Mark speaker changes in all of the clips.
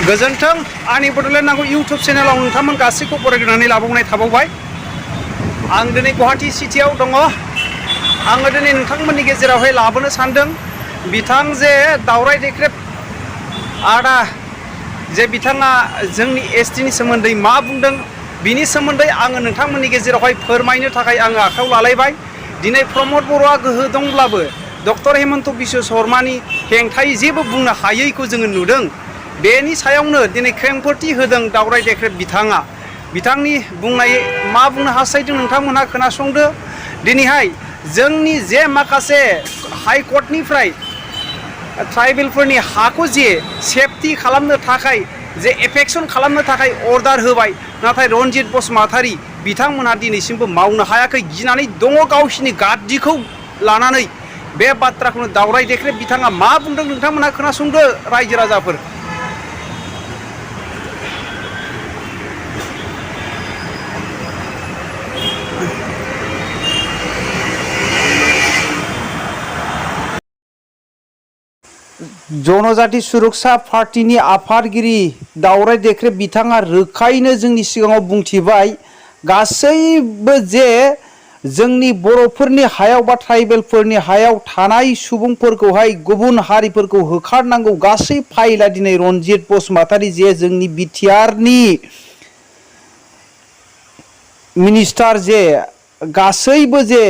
Speaker 1: गोजोन्थों आंनि बड'लेण्ड नांगौ इउटुब चेनेलाव नोंथांमोन गासैखौ बरायग्रोनानै लाबावनाय थाबावबाय। आं दिनै गुवाहाटी सिटियाव दङ। आङो दिनै नोंथांमोननि गेजेरावहाय लाबोनो सानदों बिथां जे दावराय देख्रेब आदा जे बिथाङा जोंनि एसटिनि सोमोन्दै मा बुंदों बिनि सोमोन्दै आङो नोंथांमोननि गेजेरावहाय फोरमायनो थाखाय आङो आखायाव लालायबाय। दिनै प्रमद बर'आ गोहो दंब्लाबो डक्टर हेमन्त बिश्व शर्मानि हेंथायै जेबो बुंनो हायैखौ जोङो नुदों। बेनि सायावनो दिनै खेंफोरथि होदों दावराय देख्रेब बिथाङा। बिथांनि बुंनाय मा बुंनो हास्थायदों नोंथांमोनहा खोनासंदो। दिनैहाय जोंनि जे माखासे हाइकर्टनिफ्राय ट्राइबेलफोरनि हाखौ जे सेफटि खालामनो थाखाय जे एफेक्सन खालामनो थाखाय अर्डार होबाय, नाथाय रन्जित बसुमतारी बिथांमोनहा दिनैसिमबो मावनो हायाखै, गिनानै दङ गावसिनि गादिखौ लानानै। बे बाथ्राखौनो दावराय देख्रेब बिथाङा मा बुंदों नोंथांमोनहा खोनासंदो रायजो राजाफोर। जनजाति सुरक्षा पार्टीनि आफादगिरि दावराय देख्रेब बिथाङा रोखायैनो जोंनि सिगाङाव बुंथिबाय गासैबो जे जोंनि बर'फोरनि हायाव बा ट्राइबेलफोरनि हायाव थानाय सुबुंफोरखौहाय गुबुन हारिफोरखौ होखारनांगौ गासै फाइला दिनै रन्जित बसुमतारी जे जोंनि बिटिआरनि मिनिस्टार जे गासैबो जे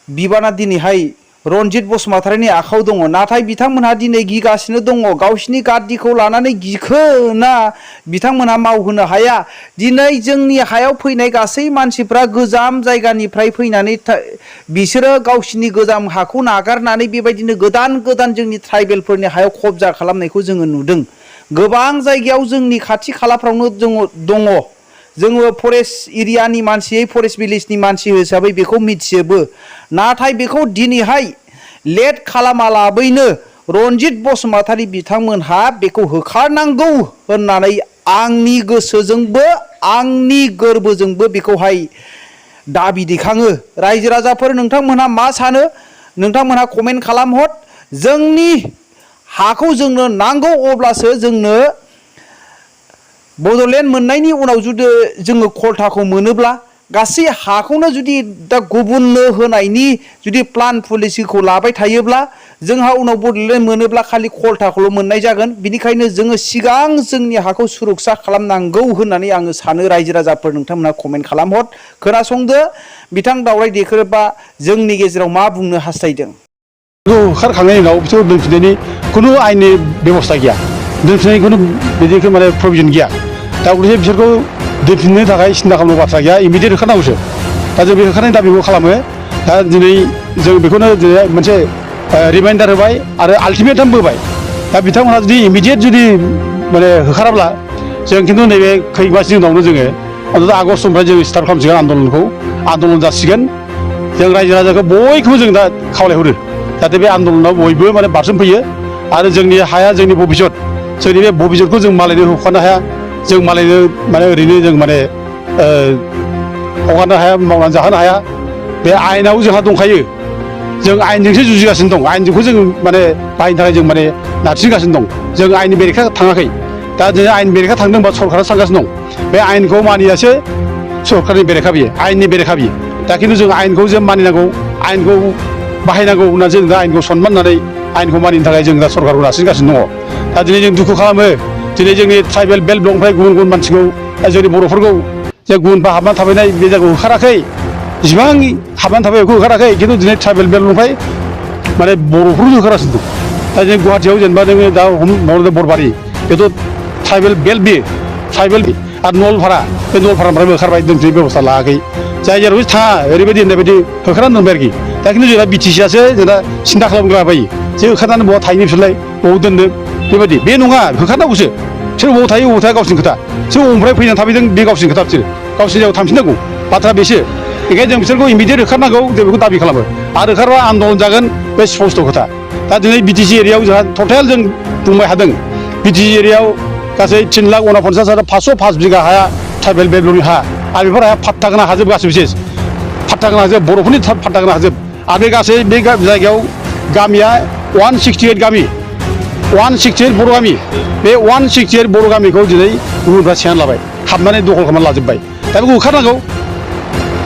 Speaker 1: बिबाना दिनैहाय रन्जित बसुमतारीनि आखायाव दङ। नाथाय बिथांमोनहा दिनै गिगासिनो दङ, गावसिनि गादिखौ लानानै गिखोना बिथांमोनहा मावहोनो हाया। दिनै जोंनि हायाव फैनाय गासै मानसिफ्रा गोजाम जायगानिफ्राय फैनानै बिसोरो गावसिनि गोजाम हाखौ नागारनानै बेबायदिनो गोदान गोदान जोंनि ट्राइबेलफोरनि हायाव कब्जा खालामनायखौ जोङो नुदों। गोबां जायगायाव जोंनि खाथि खालाफ्रावनो दङ। जोङो फरेस्ट एरियानि मानसि, फरेस्ट भिलेजनि मानसि हिसाबै बेखौ मिथिजोबो। नाथाय बेखौ दिनैहाय लेट खालामालाबैनो रन्जित बसुमतारी बिथांमोनहा बेखौ होखारनांगौ होननानै आंनि गोसोजोंबो आंनि गोरबोजोंबो बेखौहाय दाबि दैखाङो। रायजो राजाफोर नोंथांमोनहा मा सानो? नोंथांमोनहा कमेन्ट खालामहर। जोंनि हाखौ जोंनो नांगौ, अब्लासो जोंनो बड'लेण्ड मोननायनि उनाव जुदि जोङो खलथाखौ मोनोब्ला गासै हाखौनो जुदि दा गुबुननो होनायनि जुदि प्लान पलिसिखौ लाबाय थायोब्ला जोंहा उनाव बड'लेण्ड मोनोब्ला खालि खलथाखौल' मोननाय जागोन। बिनिखायनो जोङो सिगां जोंनि हाखौ सुरक्षा खालामनांगौ होननानै आङो सानो। रायजो राजाफोर नोंथांमोनहा कमेन्ट खालामहर। खोनासंदो बिथां दावराय देख्रेबा जोंनि गेजेराव मा बुंनो हास्थायदों।
Speaker 2: होखारखांनायनि उनाव बिसोर दोनफिननायनि खुनु आयेननि बेबस्था गैया, दोनफिननायनि खुनु बिदिखौ माने प्रभिजन गैया। दा गथिखे बिसोरखौ दोनफिननो थाखाय सिन्था खालामनो बाथ्रा गैया, इमिडियेट होखारनांगौसो। दा जों बे होखारनायनि दाबिखौ खालामो। दा दिनै जों बेखौनो मोनसे रिमाइन्डार होबाय आरो आल्टिमेटामबो होबाय। दा बिथांमोनहा जुदि इमिडियेट जुदि माने होखाराब्ला जों खिन्थु नैबे खै मासनि उनावनो जोङो अन्तत' आगष्टनिफ्राय जों स्टार्ट खालामसिगोन आन्दलन जासिगोन। जों रायजो राजाखौ बयखौबो जों दा खावलायहरो जाहाथे बे आन्दलनाव बयबो माने बारसोमफैयो आरो जोंनि हाया जोंनि भबिष्यत, जोंनि बे भबिष्यतखौ जों मालायनो होखारनो हाया। जों मालायनो माने ओरैनो जों माने हगारनो हाया, मावनानै जाहोनो हाया। बे आयेनाव जोंहा दंखायो। जों आयेनजोंसो जुजिगासिनो दं, आयेनजोंखौ जों माने बाहायनो थाखाय जों माने नारसिनगासिनो दं। जों आयेननि बेरेखा थाङाखै। दा जों आयेन बेरेखा थांदोंबा सरकारा सानगासिनो दं। बे आयेनखौ मानियासो सरकारनि बेरेखा बियो, आयेननि बेरेखा बियो। दा खिन्थु जों आयेनखौ जों मानिनांगौ, आयेनखौ बाहायनांगौ होननानै जों दा आयेनखौ सनमान होनानै आयेनखौ मानिनो थाखाय जों दा सरकारखौ नारसिनगासिनो दङ। दा दिनै जों दुखु खालामो, दिनै जोंनि ट्राइबेल बेल्ट ब्लकनिफ्राय गुबुन गुबुन मानसिखौ, जोंनि बर'फोरखौ जे गुबुनफ्रा हाबनानै थाफैनाय बे जायगाखौ होखाराखै, जेसेबां हाबनानै थाबाय बेखौ होखाराखै। खिन्थु दिनै ट्राइबेल बेल्टनिफ्राय माने बर'फोरखौ होखारासिनो दं। दा जों गुवाहाटियाव जेनेबा जोङो दा बरबारि बेथ' ट्राइबेल बेल्ट बियो, ट्राइबेल आरो नलपारा, बे नलपारानिफ्रायबो होखारबाय, दोनफिननाय बेबस्था लायाखै। जाय जेरावबो थाङा ओरैबायदि होननाय बायदि होखारनानै दोनबाय आरोखि। दा खिन्थु जोंना बिटिसिआसो जोंना सिन्था खालामग्राबायो जे होखारनानै बहा थाहैनो बिसोरलाय, बबाव दोननो, बेबायदि। बे नङा, होखारनांगौसो। सोर बबाव थायो बबाव थाया गावसिनि खोथा, सोर बबेनिफ्राय फैनानै थाफैदों बे गावसिनि खोथा, बिसोर गावसिनि जायगायाव थांफिननांगौ, बाथ्रा बेसो। बेखायनो जों बिसोरखौ इमिडियेट होखारनांगौ, जों बेखौ दाबि खालामो। आरो होखारबा आन्दलन जागोन, बे स्पस्ट खोथा। दा दिनै बिटिसि एरियायाव जोंहा टटेल जों बुंबाय हादों, बिटिसि एरियायाव गासै 3,49,505 बिघा हाया ट्राइबेल बेल्टनि हा, आरो बेफोर हाया फाट्टा गोनां हाजोब, गासैबो सेस फाट्टा गोनां हाजोब, बर'फोरनि फाट्टा गोनां हाजोब। आरो बे गासै बे जायगायाव गामिया 168 गामि, 168 बर' गामि बे 168 बर' गामिखौ दिनै गुबुनफ्रा सेनानै लाबाय हाबनानै दखल खालामनानै लाजोब्बाय दा बेखौ होखारनांगौ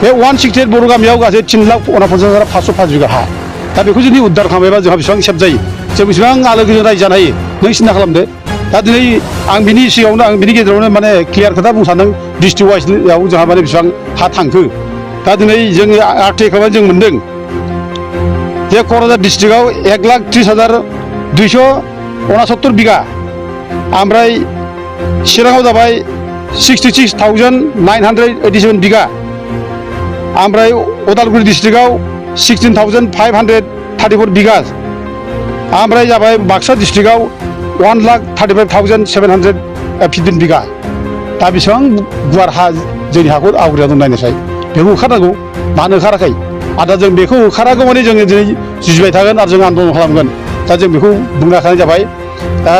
Speaker 2: बे 168 बर' गामियाव गासै 3,49,505 बिगा हा दा बेखौ जुदि उद्धार खालामोबा जोंहा बेसेबां हिसाब जायो जों बेसेबां आलो गोजोन रायजो जानो हायो नों सिन्था खालामदो दा दिनै आं बिनि सिगाङावनो आं बिनि गेजेरावनो माने क्लियार खोथा बुंनो सानदों डिस्ट्रिक्ट वाइजआव जोंहा माने बेसेबां हा थांखो दा दिनै जोङो आर्टिकेलाव जों मोन्दों जे क'क्राझार डिस्ट्रिक्टआव 1,30,269 बिगा ओमफ्राय चिराङाव जाबाय 66,987 बिगा ओमफ्राय उदालगुरि डिस्ट्रिक्टआव 16,534 बिगा ओमफ्राय जाबाय बाक्सा डिस्ट्रिक्टआव 1,35,715 बिगा दा बेसेबां गुवार हा जोंनि हाखौ आवग्रिना दं नायनायसाय बेखौ होखारनांगौ मानो होखाराखै आरो दा जों बेखौ होखारागौ माने जोङो दिनै जुजिबाय थागोन आरो जों आन्दलन खालामगोन दा जों बेखौ बुंगाखानाय जाबाय दा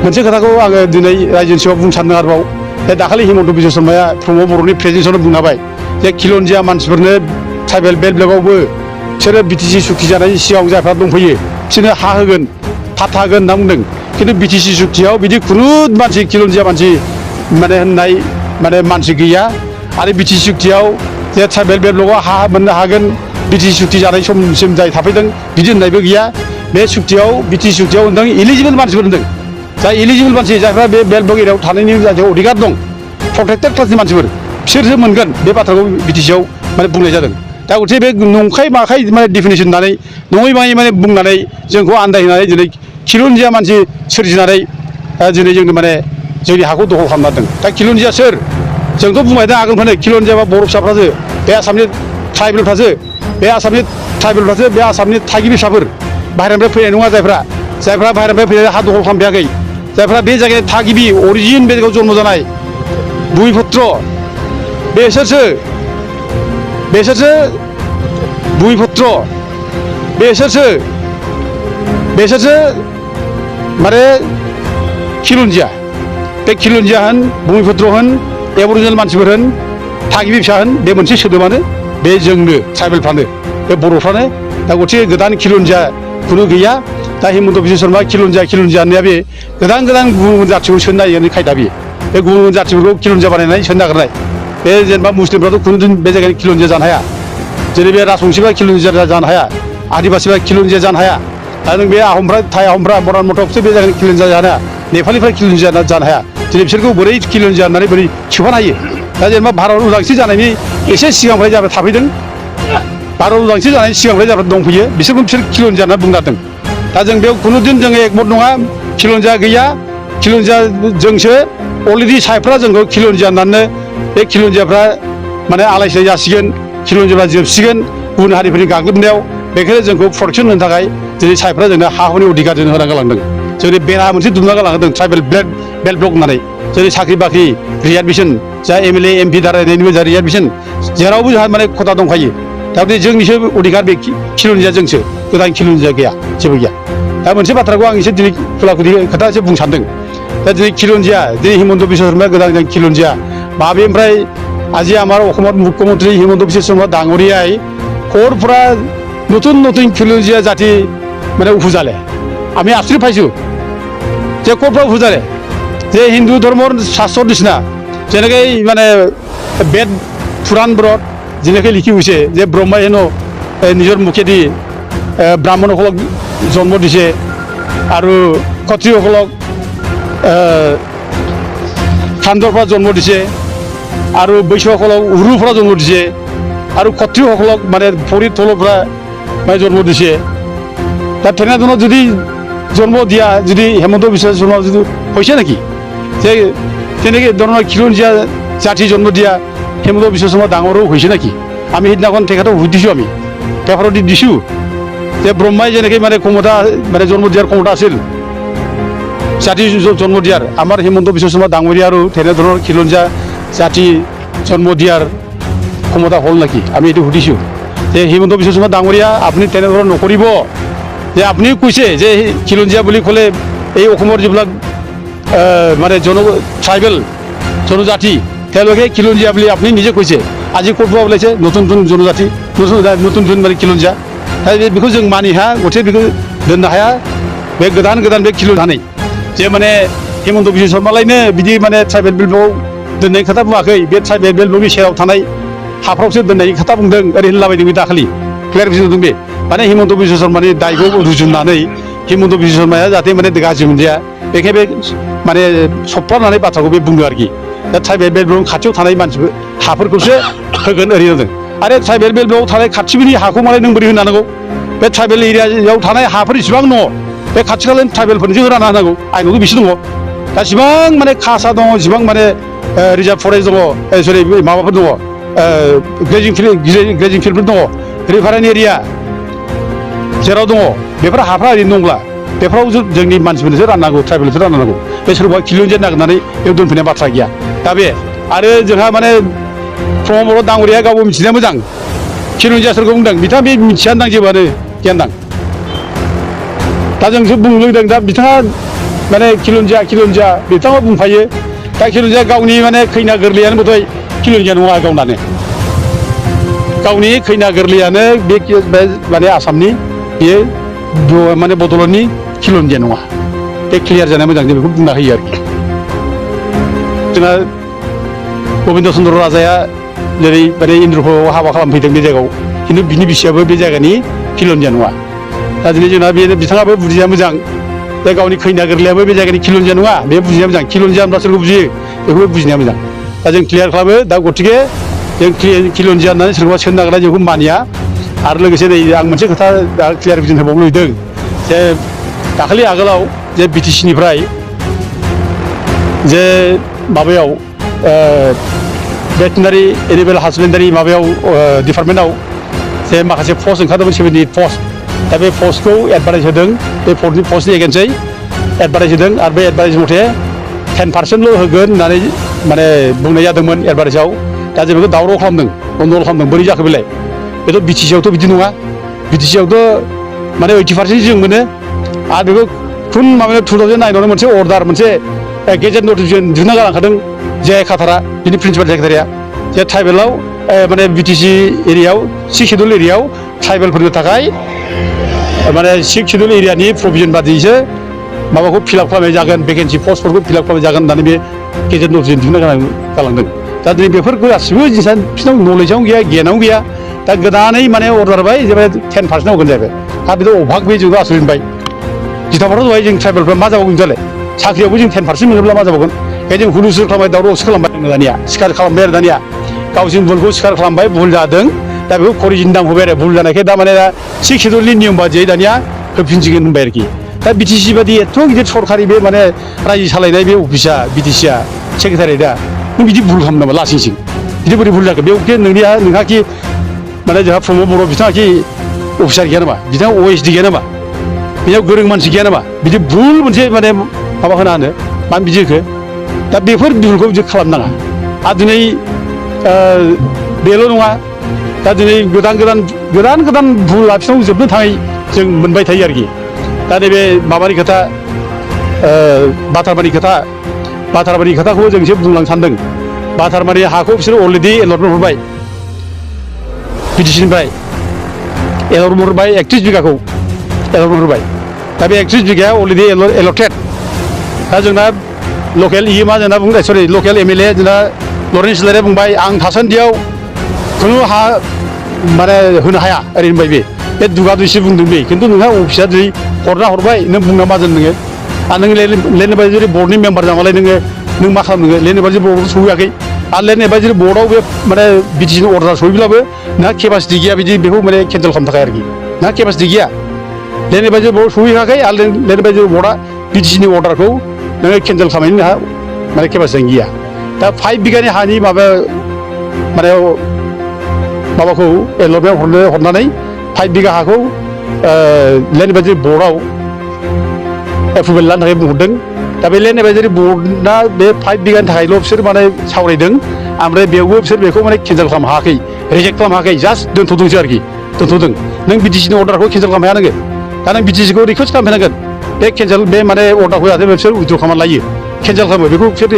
Speaker 2: मोनसे खोथाखौ आङो दिनै रायजोनि सिगाङाव बुंनो सानदों आरोबाव बे दाखालि हिमन्त बिश्व शर्माया प्रमद बर'नि प्रेजेन्सआवनो बुंनो हाबाय जे खिलन्जिया मानसिफोरनो ट्राइबेल बेल्ट ब्लकआवबो बिसोरो बिटिसि सुक्ति जानायनि सिगाङाव जायफ्रा दंफैयो बिसोरनो हा होगोन फाथा होगोन होनना बुंदों खिन्थु बिटिसि सुक्तियाव बिदि खुनु मानसि खिलन्जिया मानसि माने होननाय माने मानसि गैया आरो बिटिसि सुक्तियाव जे ट्राइबेल बेल्ट ब्लकआव हा मोननो हागोन बिटिसि सुक्ति जानाय समसिम जाय थाफैदों बिदि होननायबो गैया बे सुक्तियाव बिटिसि सुक्तियाव होनदों इलिजिबोल मानसिफोर होनदों जाय इलिजिबोल मानसि जायफ्रा बे बेल्ट ब्लक एरियायाव थानायनि जाहाथे अधिकार दं प्रटेक्टेड क्लासनि मानसिफोर बिसोरसो मोनगोन बे बाथ्राखौ बिटिसिआव माने बुंनाय जादों दा गथे बे नंखाय माखाय माने डिफिनेसन होनानै नङै मायै माने बुंनानै जोंखौ आन्दायहोनानै दिनै खिलन्जिया मानसि सोरजिनानै दिनै जोंनो माने जोंनि हाखौ दखल खालामना दों दा खिलन्जिया सोर जोंथ' बुंबाय दा आगोलनिफ्रायनो खिलन्जिया बा बर' फिसाफ्रासो बे आसामनि ट्राइबेलफ्रासो बे आसामनि थागिबि फिसाफोर बाहेरानिफ्राय फैनाय नङा जायफ्रा बाहेरानिफ्राय फैनाय हा दखल खालामफैयाखै जायफ्रा बे जायगानि थागिबि अरिजिन बे जायगायाव जन्म जानाय भुमिपुत्र बेसोरसो भुमिपुत्र बेसोरसो माने खिलन्जिया बे खिलन्जिया होन भुमिपुत्र होन एबरिजिनेल मानसिफोर होन थागिबि फिसा होन बे मोनसे सोदोबानो बे जोंनो ट्राइबेलफ्रानो बे बर'फ्रानो दा गथे गोदान खिलन्जिया खुनु गैया दा हिमन्त बिश्व शर्मा खिलन्जिया होननाया बे गोदान गुबुन जाथिखौ सोनो नागिरनायनि खायदा बे गुबुन जाथिफोरखौ खिलन्जिया बानायनानै सोनो नागिरनाय बे जेनेबा मुस्लिमफ्राथ' खुनु दिन बे जायगानि खिलन्जिया जानो हाया जेरै बे राजबंसिफ्रा खिलन्जिया जानो हाया आदिबासिफ्रा खिलन्जिया जानो हाया दा नों बे आहमफ्रा थाइ आहमफ्रा मरान मथ'फ्रासो बे जायगानि खिलन्जिया जानो हाया नेपालिफ्रा खिलन्जिया जानो हाया दिनै बिसोरखौ बोरै खिलन्जिया होननानै बोरै थिखानो हायो दा जेनेबा भारत उदांस्रि जानायनि एसे सिगांनिफ्राय जाबाय थाफैदों भारत उदांस्रि जानायनि सिगांनिफ्राय जाबाय दंफैयो बिसोर खिलन्जिया होनना बुंनादों दा जों बेयाव खुनु दिन जोङो एकमत नङा खिलन्जिया गैया खिलन्जिया जोंसो अलरेडि साइफ्रा जोंखौ खिलन्जिया होननानै बे खिलन्जियाफ्रा माने आलाय सिलाय जासिगोन खिलन्जियाफ्रा जोबसिगोन गुबुन हारिफोरनि गाग्लोबनायाव बेखायनो जोंखौ प्रटेकसन होनो थाखाय दिनै साइफ्रा जोंनो हा हुनि अधिकार जोंनो होना गालांदों जोंनि बेरा मोनसे दुमना गालांदों ट्राइबेल बेल्ट ब्लक होननानै जेरै साख्रि बाख्रि रिजार्भेसन जा एमएलए एमपि दारायनायनिबो जा रिजार्भेसन जेरावबो जोंहा माने खथा दंखायो दा बे जोंनिसो अधिकार बे खिलन्जिया जोंसो गोदान खिलन्जिया गैया जेबो गैया दा मोनसे बाथ्राखौ आं एसे दिनै खुलाखुलि खोथा एसे बुंनो सानदों दा दिनै खिलन्जिया दिनै हिमन्त बिश्व शर्माया गोदान खिलन्जिया माबेनिफ्राय আজি আমাৰ অসমৰ মুখ্যমন্ত্ৰী হিমন্ত বিশ্ব শৰ্মা ডাঙৰীয়াই ক'ৰ পৰা নতুন খিলঞ্জীয়া জাতি মানে উফুজালে আমি আচৰিত পাইছোঁ যে ক'ৰ পৰা উফুজালে যে হিন্দু ধৰ্মৰ শাস্ত্ৰৰ নিচিনা যেনেকৈ মানে বেদ পুৰাণবোৰত যেনেকৈ লিখি হৈছে যে ব্ৰহ্মাই হেনো নিজৰ মুখেদি ব্ৰাহ্মণসকলক জন্ম দিছে আৰু ক্ষত্ৰিয়সকলক খাণ্ডৰ পৰা জন্ম দিছে আৰু বৈশ্যসকলক উৰুৰ পৰা জন্ম দিছে আৰু ক্ষত্ৰিয়সকলক মানে ভৰিৰ তলৰ পৰা মানে জন্ম দিছে তাত তেনেধৰণৰ যদি জন্ম দিয়া যদি হিমন্ত বিশ্ব শৰ্মা যদি হৈছে নেকি যে তেনেকৈ ধৰণৰ খিলঞ্জীয়া জাতি জন্ম দিয়া হিমন্ত বিশ্ব শৰ্মা ডাঙৰো হৈছে নেকি আমি সেইদিনাখন তেখেতক সুধিছোঁ আমি পেপাৰত দিছোঁ যে ব্ৰহ্মাই যেনেকৈ মানে ক্ষমতা মানে জন্ম দিয়াৰ ক্ষমতা আছিল জাতি জন্ম দিয়াৰ আমাৰ হিমন্ত বিশ্ব শৰ্মা ডাঙৰীয়াৰো তেনেধৰণৰ খিলঞ্জীয়া জাতি জন্ম দিয়াৰ ক্ষমতা হ'ল নেকি আমি এইটো সুধিছোঁ যে হিমন্ত বিশ্ব শৰ্মা ডাঙৰীয়া আপুনি তেনেধৰণৰ নকৰিব যে আপুনি কৈছে যে খিলঞ্জীয়া বুলি ক'লে এই অসমৰ যিবিলাক মানে ট্ৰাইবেল জনজাতি তেওঁলোকে খিলঞ্জীয়া বুলি আপুনি নিজে কৈছে আজি ক'ৰ পৰা ওলাইছে নতুন জনজাতি নতুন মানে খিলঞ্জীয়া बेखौ जों मानि हाया गथे बेखौ दोननो हाया बे गोदान बे खिलु जानानै जे माने हेमन्त बिश्व शर्मालायनो बिदि माने ट्राइबेल बेल्टआव दोननाय खोथा बुङाखै बे ट्राइबेल बेल्टनि सेराव थानाय हाफ्रावसो दोननायनि खोथा बुंदों ओरै होनलाबायदों बे दाखालि क्लियारिफिकेसन होदों बे माने हेमन्त बिश्व शर्मानि दायखौ रुजुननानै हेमन्त बिश्व शर्माया जाहाथे माने गाज्रि मोनजाया बेखायनो बे माने सफ्लानानै बाथ्राखौ बे बुंदों आरोखि दा ट्राइबेल बेल्टआव खाथियाव थानाय मानसिफोर हाफोरखौसो होगोन ओरै होनदों आरो ट्राइबेल बेल्टआव थानाय खाथिनि हाखौ मालाय नों बोरै होनांगौ बे ट्राइबेल एरियायाव थानाय हाफोर इसिबां दङ बे खाथि खालानि ट्राइबेलफोरनिसो रानना होनांगौ आइनावथ' बिसो दङ दा इसिबां माने खासा दङ इसिबां माने रिजार्भ फरेस्ट दङ सरि माबाफोर दङ ग्रेजिं फिल्डफोर दङ रिभाराइन एरिया जेराव दङ बेफोर हाफ्रा ओरैनो दंब्ला बेफोराव जोंनि मानसिफोरनोसो राननांगौ ट्राइबेलफोर राननांगौ बे सोरबा खिलुनजेन नागिरनानै बेयाव दोनफैनाय बाथ्रा गैया दा बे आरो जोंहा माने प्रमद बर' दाङरिया गावबो मिथिनाया मोजां खिलुनजिया सोरखौ बुंदों बिथाङा बे मिथियानदां जेबोआनो गियानदां दा जोंसो बुंनो लुगैदों दा बिथाङा माने खिलुनजिया बिथाङा बुंफायो दा खिलुनजिया गावनि माने खैना गोरलैयानो बोथाय खिलुनजिया नङा गावनानो गावनि खैना गोरलैयानो बे माने आसामनि बेयो माने बड'लेण्डनि खिलुनजिया नङा बे क्लियार जानाया मोजां जों बेखौ बुंना होयो आरोखि जोंहा गबिन्द चन्द्र राजाया जेरै माने इन्द्रपुराव हाबा खालामफैदों बे जायगायाव खिन्थु बिनि बिसियाबो बे जायगानि खिलुनजिया नङा दा दिनै जोंना बे बिथाङाबो बुजिया मोजां बे गावनि खैना गोरलैयाबो बे जायगानि खिलुनजिया नङा बे बुजिया मोजां खिलुनजिया होनब्ला सोरखौ बुजियो बेखौबो बुजिनाया मोजां दा जों क्लियार खालामो दा गतिके जों खिलुनजिया होननानै सोरखौबा सोंनो नागिरनाय जोंखौ मानिया आरो लोगोसे नै आं मोनसे खोथा दा क्लियारिफिकेसन होबावनो लुबैदों जे दाखालि आगोलाव जे बिटिसिनिफ्राय जे माबायाव भेटेनारि एनिमेल हासबेन्डारि माबायाव डिपार्टमेन्टआव जे माखासे पस्ट ओंखारदोंमोन 78 पस्ट दा बे पस्टखौ एडभार्टाइज होदों बे पस्टनि एगेन्स्टै एडभार्टाइज होदों आरो बे एडभार्टाइज मथे 10% होगोन होननानै माने बुंनाय जादोंमोन एडभार्टाइजआव दा जों बेखौ दावराव खालामदों गन्दगल खालामदों बोरै जाखो बेलाय बेथ' बिटिसिआवथ' बिदि नङा बिटिसिआवथ' माने 80% जों मोनो आरो बेखौ खुन माबायाव 2009 मोनसे अर्डार मोनसे गेजेट नटिफिकेसन दिहुनना गालांखादों जे खातारा बिनि प्रिन्सिपाल सेक्रेटारिया जे ट्राइबेलाव माने बिटिसि एरियायाव 6 शेड्युल एरियायाव ट्राइबेलफोरनि थाखाय माने 6 शेड्युल एरियानि प्रभिजन बादिसो माबाखौ फिलआप खालामनाय जागोन भेकेन्सि पस्टफोरखौ फिलआप खालामनाय जागोन होननानै बे गेजेट नटिफिकेसन दिहुनना गालांदों दा दिनै बेफोरखौ गासिबो जिनिसा बिसोरनाव नलेजावनो गैया गियानावनो गैया दा गोदानै माने अर्डार होबाय जे 10% होगोन जाहैबाय आरो बेथ' अभाग बे जोंथ' आसरित मोनबाय जिथाबाथ' दहाय जों ट्राइबेलफ्रा मा जाबावगोन दालाय साख्रियावबो जों 10% मोनोब्ला मा जाबावगोन बेखायनो जों हुलुसुल खालामबाय दावरावसो खालामबाय दानिया सिखार खालामबाय आरो दानिया गावसिनि भुलखौ सिखार खालामबाय भुल जादों दा बेखौ करिजिन दाम होबाय आरो भुल जानायखाय दा माने दा 6 शेड्युलनि नियम बादियै दानिया होफिनसिगोन होनबाय आरोखि दा बिटिसि बादि एथ' गिदिर सरकारि बे माने रायजो सालायनाय बे अफिसा बिटिसिआ सेक्रेटारियेटआ नों बिदि भुल खालामनो नामा लासिंसिं बिदि बोरै भुल जाखो बेयाव नोंहा कि माने जोंहा प्रमद बर' बिथाङा कि अफिसार गैया नामा बिथाङा OSD गैया नामा बेयाव गोरों मानसि गैया नामा बिदि भुल मोनसे माने माबा होना होनो मानो बिदि होखो दा बेफोर भुलखौ बिदि खालामनाङा आरो दिनै बेल' नङा दा दिनै गोदान भुल आफिसाव जोबनो थाङै जों मोनबाय थायो आरोखि दा नैबे माबानि खोथा बाथारमानि खोथाखौ जों एसे बुंलांनो सानदों बाथारमानि हाखौ बिसोर अलरेडि एलटमेन्ट हरबाय बिटिसिनिफ्राय एलटमेन्ट हरबाय 31 बिघाखौ एलटमेन्ट हरबाय दा बे 31 बिघाया अलरेडि एलटेड दा जोंना लकेल मा जोंना बुंबाय सरि लकेल MLA जोंना लरेन्स इस्लारिया बुंबाय आं थासान्दियाव खुनु हा माने होनो हाया ओरै होनबाय बे दुगा दुइसि बुंदों बे खिन्थु नोंहा अफिसा जुदि हरबाय नों बुंना मा जानो नोङो आरो नों लेन्ड एडभाइजारि बर्डनि मेम्बार जाबालाय नों मा खालाम नोङो लेन्ड एडभाइजारि बर्डआव सहैयाखै आरो लेन्ड एडभाइजारि बर्डआव बे माने बिटिसिनि अर्डार सहैब्लाबो नोंहा केपासिटि गैया बिदि बेखौ माने केन्सेल खालामनो थाखाय आरोखि नोंहा केपासिटि गैया लेन्ड एडभाइजारि बर्डआव सहैयाखै आरो लेन्ड एडभाइजारि बर्डआ बिटिसिनि अर्डारखौ नोङो केन्सेल खालामनायनि नोंहा माने केपासिटि गैया दा 5 बिघानि हानि माबा माने माबाखौ एलटमेन्ट हरनानै 5 बिघा हाखौ लेन्ड एडभाइजारि बर्डआव एप्रुभेल लानो थाखाय बुंहरदों दा बे लेन्ड एडभाइजारि बर्डना बे 5 बिघानि थाखायल' बिसोर माने सावरायदों ओमफ्राय बेयावबो बिसोर बेखौ माने केन्सेल खालामनो हायाखै रिजेक्ट खालामनो हायाखै जास्ट दोनथ'दोंसो आरोखि दोनथ'दों नों बिटिसिनि अर्डारखौ केन्सेल खालामनो हाया नोङो दा नों बिटिसिखौ रिकुवेस्ट खालामफैनांगोन बे केन्सेल बे माने अर्डारखौ जाहाथे बिसोर उइथ्र' खालामनानै लायो केन्सेल खालामो बेखौ बिसोर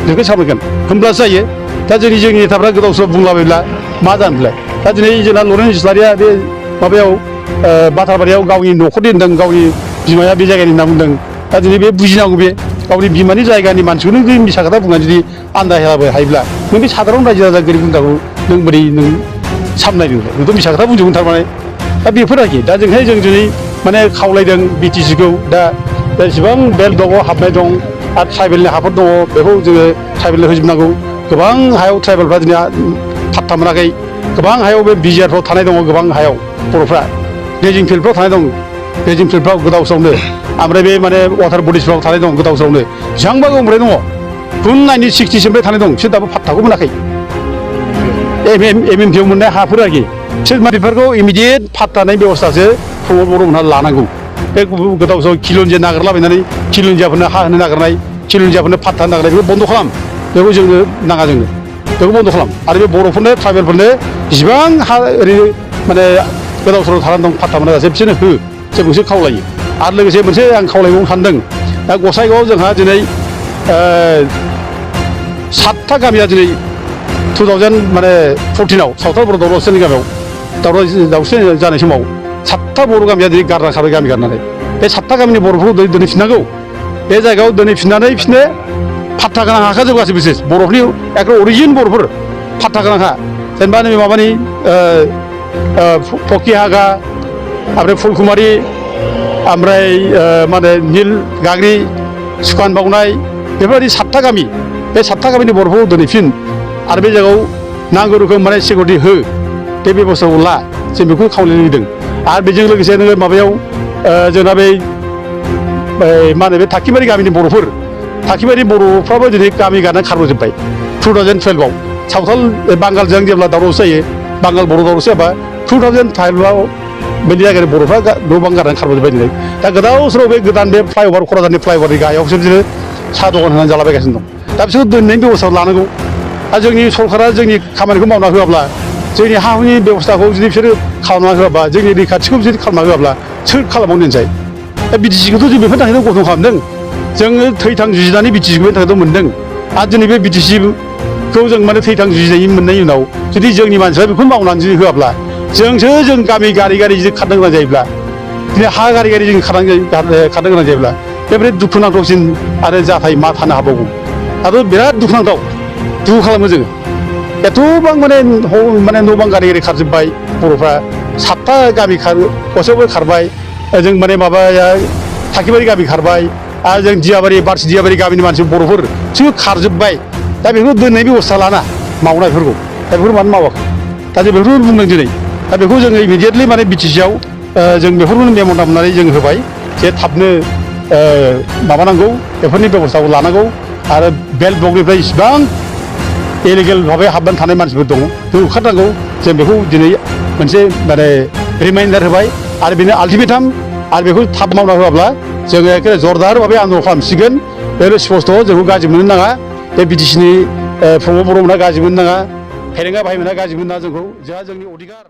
Speaker 2: रिकुवेस्ट खालामगोन होमब्लासो जायो दा जोंनि नेताफ्रा गोदाव सोराव बुंलाबायब्ला मा जानोलाय दा दिनै जोंना लरेन्स इस्लारिया बे माबायाव बाथारबारियाव गावनि न'खरनि होनदों गावनि बिमाया बे जायगानि होनना बुंदों दा दिनै बे बुजिनांगौ बे गावनि बिमानि जायगानि मानसिखौनो जुदि मिसा खोथा बुंनानै जुदि आन्दायहाबो हायोब्ला नों बे साधारन रायजो राजा गोरिब गुन्द्राखौ नों बोरै नों सामलायदों नोंथ' मिसा खोथा बुंजोबगोन थारमाने दा बेफोर आरोखि दा जोंहाय जों दिनै माने खावलायदों BTC-खौ दा जेसेबां बेल्ट दङ हाबनाय दं आरो ट्राइबेलनि हाफोर दङ बेखौ जोङो ट्राइबेलनो होजोबनांगौ गोबां हायाव ट्राइबेलफ्रा दिनै फात्ता मोनाखै गोबां हायाव बे बिजिआरफ्राव थानाय दङ गोबां हायाव बर'फ्रा दैजिं फिल्डफ्राव थानाय दं दैजिं फिल्डफ्राव गोदावस्रावनो ओमफ्राय बे माने वाटार बडिसफ्राव थानाय दं गोदावस्रावनो बेसेबांबा गोबांफ्राय दङ 1960 थानाय दं बिसोर दाबो फात्ताखौ मोनाखै MMP-आव मोननाय हाफोर आरोखि बिसोर बेफोरखौ इमिडियेट फात्तानि बेब'स्थासो प्रमद बर'मोनहा लानांगौ बे गोदावसोराव खिलन्जिया नागिरलाबायनानै खिलन्जियाफोरनो हा होनो नागिरनाय खिलन्जियाफोरनो फात्ता होनो नागिरनाय बेखौ बन्द' खालाम बेखौ जोंनो नाङा जोंनो बेखौ बन्द' खालाम आरो बे बर'फोरनो ट्राइबेलफोरनो जेसेबां हा ओरैनो माने गोदावसोराव थानानै दं फात्ता मोनाजासे बिसोरनो हो जों मोनसे खावलायो आरो लोगोसे मोनसे आं खावलायबावनो सानदों दा गसाइगावआव जोंहा दिनै 7था गामिया दिनै 2014आव सावथाल बर' दावरावस्रिनि गामियाव दावरावस्रि जानाय समाव 7था बर' गामिया दिनै गारना खाबाय गामि गारनानै बे 7था गामिनि बर'फोरखौ दोनहैफिननांगौ बे जायगायाव दोनहैफिननानै बिसोरनो फात्ता गोनां हाखा जोबगासै बिसोर बर'फोरनि एकदम अरिजिन बर'फोर फात्ता गोनां हा जेनेबा नैबे माबानि फकि हागा ओमफ्राय फुलकुमारि ओमफ्राय मा होनो नील गाग्रि सुखान बावनाय बेफोरबायदि 7था गामि बे 7था गामिनि बर'फोरखौ दोनहैफिन आरो बे जायगायाव नांगौ रोखोम माने सिकिउरिटि हो बे बेब'स्थाखौ ला जों बेखौ खावलायनो लुबैदों आरो बेजों लोगोसे नोङो माबायाव जोंना बे मा होनो बे थाखिबारि गामिनि बर'फोर थाखिबारि बर'फ्राबो दिनै गामि गारनानै खारबोजोब्बाय 2012आव सावथाल बांगालजों जेब्ला दावरावसो जायो बांगाल बर' दावरावसो जाबा 2012आव बेनि जायगानि बर'फ्रा न' बां गारनानै खारबोजोब्बाय दिनै दा गोदावसोराव बे गोदान बे फ्लाइअभार क'क्राझारनि फ्लाइअभारनि गाहायावसो बिसोरो साहा दखान होनानै जालाबायगासिनो दं दा बिसोरखौ दोननायनि बेब'स्था लानांगौ आरो जोंनि सरकारा जोंनि खामानिखौ मावना होआब्ला जोंनि हा हुनि बेब'स्थाखौ जुदि बिसोरो खालामना होआबा जोंनि रैखाथिखौ जुदि खालामना होआब्ला सोर खालामबावनो दोनसै दा BTC-खौथ' जों बेफोरनि थाखायनो गठन खालामदों जोङो थैथां जुजिनानै BTC-खौ बेनि थाखायथ' मोन्दों आरो दिनै बे BTC-खौ जों माने थैथां जुजिनायनि मोननायनि उनाव जुदि जोंनि मानसिफ्रा बेखौ मावनानै जुदि होआब्ला जोंसो जों गामि गारि गारि जुदि खारनो गोनां जायोब्ला दिनै हा गारि गारि जों खारनो गोनां जायोब्ला बेबायदि दुखुनांथावसिन आरो जाथाय मा थानो हाबावगौ दाथ' बिराद दुखुनांथाव दुखु खालामो जोङो एथ'बां माने न' बां गारि गारि खारजोब्बाय बर'फ्रा 7था गामि गसाइगावबो खारबाय जों माने माबाया थाखिबारि गामि खारबाय आरो जों दियाबारि बारसि दियाबारि गामिनि मानसि बर'फोर बिसोरबो खारजोब्बाय दा बेखौ दोननायनि बेब'स्था लाना मावनायफोरखौ दा बेफोर मानो मावाखै दा जों बेफोरखौ बुंदों दिनै दा बेखौ जोङो इमिडियेटलि माने BTC-आव जों बेफोरखौनो मेम'न्दा मोननानै जों होबाय जे थाबनो माबानांगौ बेफोरनि बेब'स्थाखौ लानांगौ आरो बेल्ट ब्लकनिफ्राय इसिबां इलिगेल भाबै हाबनानै थानाय मानसिफोर दङ जों होखारनांगौ जों बेखौ दिनै मोनसे माने रिमाइन्डार होबाय आरो बेनो आल्टिमेटाम आरो बेखौ थाब मावना होआब्ला जोङो एखे जरदार भाबै आन्दलन खालामसिगोन बे स्पस्ट' जोंखौ गाज्रि मोननो नाङा बे BTC-नि प्रमद बर'मोनहा गाज्रि मोननो नाङा फेरेंगा भाइमोनहा गाज्रि मोननो नाङा जोंखौ जोंहा जोंनि अधिकार